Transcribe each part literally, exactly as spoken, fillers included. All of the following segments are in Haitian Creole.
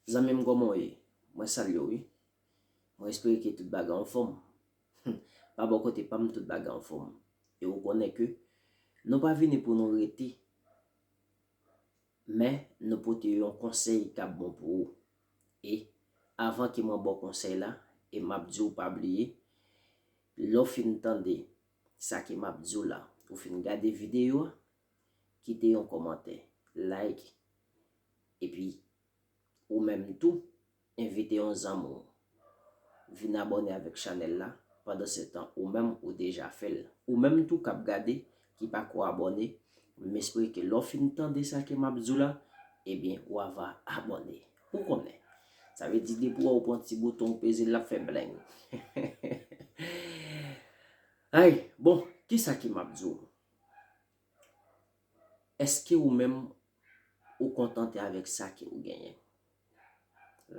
Zanmi m, kòman w ye? Mwen salye w, wi. Mwen espere ke tout bagay anfòm. Pa bò kote pa m, tout bagay anfòm. E ou konnen ke nou pa vini pou nou rete, men nou pote yon konsèy k ap bon pou ou. E avan ke mwen ba w konsèy la, e m ap di w pa bliye, lè w fin tande sa ke m ap di w la, ou fin gade videyo a, kite yon kòmantè, like, epi ou menm tou, envite yon zanmi w vin abòne avèk chanèl la. Pandansetan, ou menm ou deja fè l. Ou menm tou k ap gade, ki pako abòne, m espere ke lè w fin tande sa ke m ap di w la, ebyen, w ava abòne. Ou konnen. Sa vle di depi w pran ti bouton w peze l, l ap fè bleng. Ay, bon, kisa ke m ap di w? Èske ou menm ou kontante avèk sa ke ou genyen?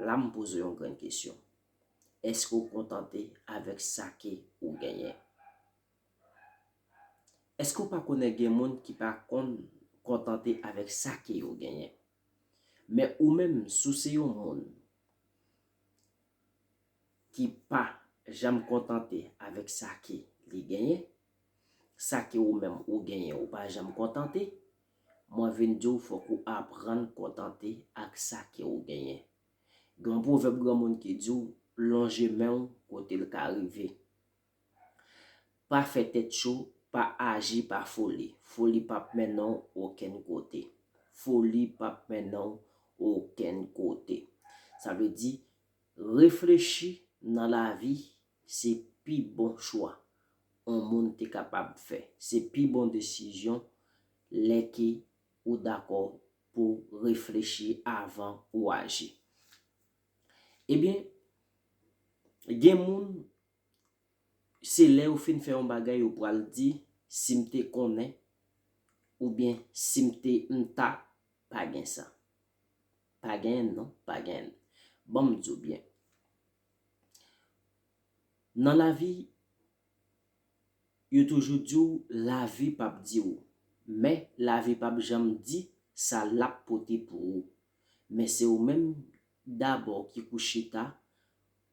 La m poze w yon grenn kesyon. Èske ou kontante avèk sa ke ou genyen? Èske ou pa konnen gen moun ki pa konn kontante avèk sa ke yo genyen? Men ou menm, si w se yon moun ki pa janm kontante avèk sa ke li genyen, sa ke ou menm ou genyen, ou pa janm kontante, mwen vin di w fòk ou aprann kontante ak sa ke ou genyen. Gen yon pwovèb granmoun ki di w, lonje men w kote l ka rive. Pa fè tèt cho, pa aji pa foli. Foli p ap mennen w okenn kote. Foli p ap mennen w okenn kote. Sa vle di, reflechi nan lavi se pi bon chwa yon moun te kapab fè. Se pi bon desizyon lè ke ou dakò pou reflechi avan ou aji. Ebyen, gen moun, se lè yo fin fè yon bagay, yo pral di, "Si m te konnen," oubyen "Si m te, m ta," pa gen sa. Pa genyen, non, pa genyen. Ban m di w byen. Nan lavi, yo toujou di w, lavi p ap di w. Men, lavi p ap janm di sa l ap pote pou ou. Men se ou menm dabò ki pou chita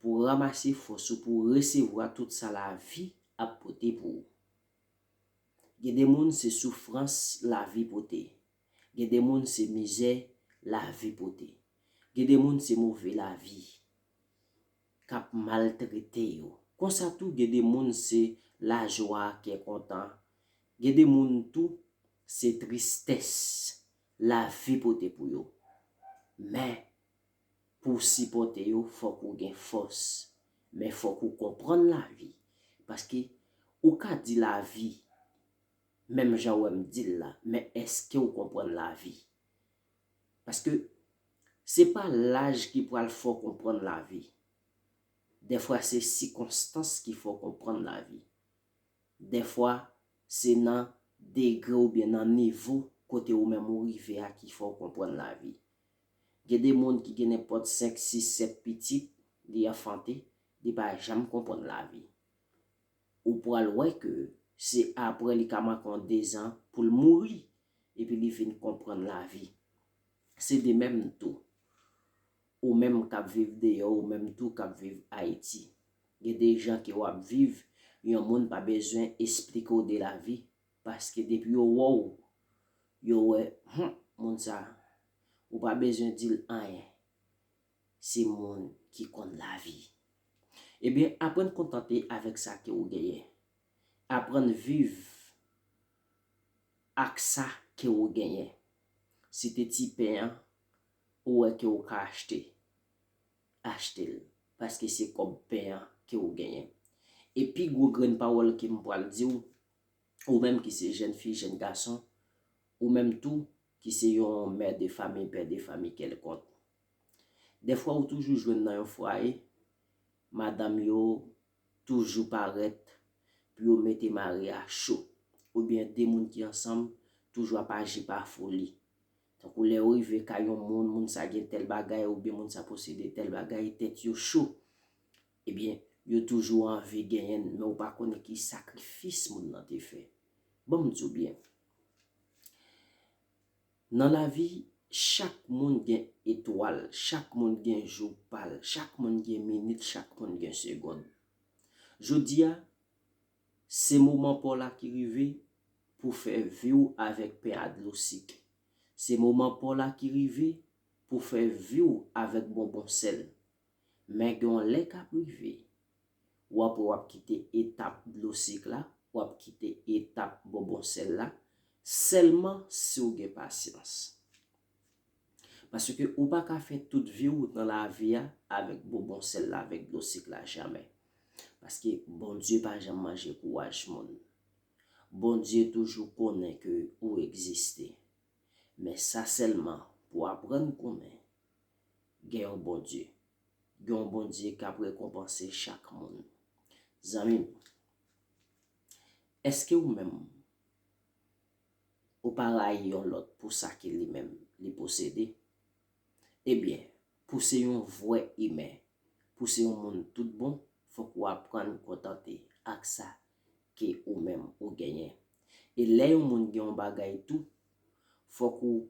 pou ranmase fòs ou pou resevwa tout sa lavi ap pote pou ou. Gen de moun se soufrans lavi pote. Gen de moun se mizè lavi pote. Gen de moun se move lavi k ap maltrete yo. Konsa tou, gen de moun se lajwa, kè kontan. Gen de moun tou se tristès lavi pote pou yo. Men, pou w sipòte yo, fòk ou gen fòs. Men fòk ou konprann lavi. Paske ou ka di lavi, menm jan w wè m di l la, men èske w konprann lavi? Paske se pa laj ki pral fè w konprann lavi. Dèfwa se sikonstans ki fè w konprann lavi. Dèfwa se nan degre oubyen nan nivo kote ou menm ou rive a ki fè w konprann lavi. Gen de moun ki gen nenpòt senk, sis, sèt pitit, li anfante, li pa janm konprann lavi. Ou pral wè ke se apre li ka manke yon dezan pou l mouri, epi li vin konprann lavi. Se de menm tou. Ou menm k ap viv deyò, ou menm tou k ap viv Ayiti. Gen de jan ke w ap viv, yon moun pa bezwen esplike w de lavi, paske depi yo wè w, yo wè, hum, moun sa, ou pa bezwen di l anyen. Se moun ki konn lavi. Ebyen, aprann kontante avèk sa ke ou genyen. Aprann viv ak sa ke ou genyen. Si te ti pen an, ou wè ke ou ka achte, achte l, paske se kòb pen an ke ou genyen. E pi gwo grenn pawòl ke m pral di w, ou menm ki se jèn fi, jèn gason, ou menm tou ki se yon mè de fami, pè de fami kèlkonk. Dèfwa ou toujou jwenn nan yon fwaye, madanm yo toujou parèt pou yo mete mari a cho, oubyen de moun ki ansanm toujou ap aji pa foli. Tankou lè yo rive kay yon moun, moun sa gen tèl bagay, oubyen moun sa posede tèl bagay, tèt yo cho. Ebyen, yo toujou anvi genyen l, men ou pa konnen ki sakrifis moun nan te fè. Ban m di w byen. Nan lavi, Chak moun gen etwal, chak moun gen jou pa l, chak moun gen minit, chak moun gen segonn. Jodi a, se moman pa w la ki rive pou fè vi w avèk pen a dlo sik. Se moman pa w la ki rive pou fè vi w avèk bonbon sèl. Men gen yon lè k ap rive, w ap wè w ap kite etap dlo sik la, w ap kite etap bonbon sèl la, sèlman si w gen pasyans. Paske ou pa ka fè tout vi w nan lavi a avèk bonbon sèl la, avèk dlo sik la, jamè. Paske Bondye pa janm manje kouraj moun. Bondye toujou konnen ke ou egziste. Men sa sèlman pou aprann konnen gen yon Bondye. Gen yon Bondye k ap rekonpanse chak moun. Zanmi m, èske ou menm, ou pa rayi yon lòt pou sa ke li menm li posede? Ebyen, pou se yon vrè imen, pou se yon moun tout bon, fòk ou aprann kontante ak sa ke ou menm ou genyen. E lè yon moun gen yon bagay tou, fòk ou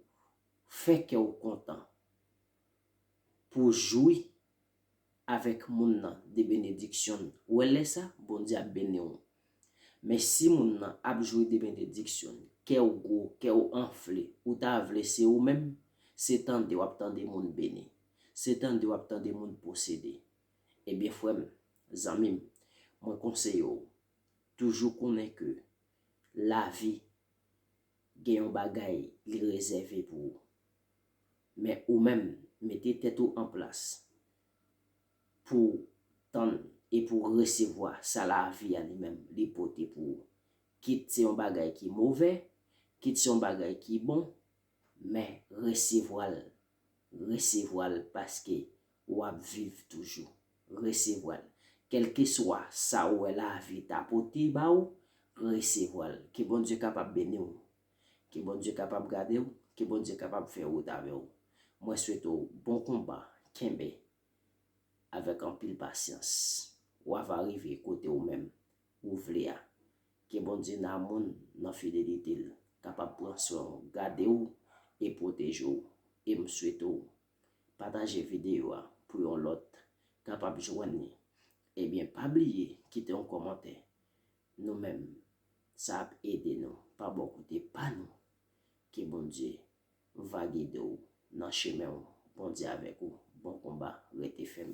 fè kè w kontan pou jwi avèk moun nan de benediksyon l. Ou wè lè sa, Bondye ap beni w. Men si moun nan ap jwi de benediksyon l, kè w gwo, kè w anfle, ou ta vle se ou menm, se tande w ap tande moun beni. Se tande w ap tande moun posede. Ebyen, frè m, zanmi m, mwen konseye w, toujou konnen ke lavi gen yon bagay li rezève pou ou. Men ou menm, mete tèt ou an plas pou w tann e pou w resevwa sa lavi a li menm li pote pou ou. Kit se yon bagay ki movè, kit se yon bagay ki bon, men resevwa l. Resevwa l paske w ap viv toujou. Resevwa l. Kèlkeswa sa ou wè lavi ta pote ba ou, resevwa l. Ke Bondye kapab beni w. Ke Bondye kapab gade w. Ke Bondye kapab fè wout avè w. Mwen swete w bon konba. Kenbe avèk anpil pasyans. W ava rive kote ou menm ou vle a. Ke Bondye nan amou l, nan fidelite l, kapab pran swen w, gade w e pwoteje w. E m swete w pataje videyo a pou yon lòt kapab jwenn li. Ebyen, pa bliye kite yon kòmantè. Nou menm, sa ap ede nou pa bò kote pa nou. Ke Bondye va gide w nan chemen w. Bondye avèk ou. Bon konba. Rete fèm.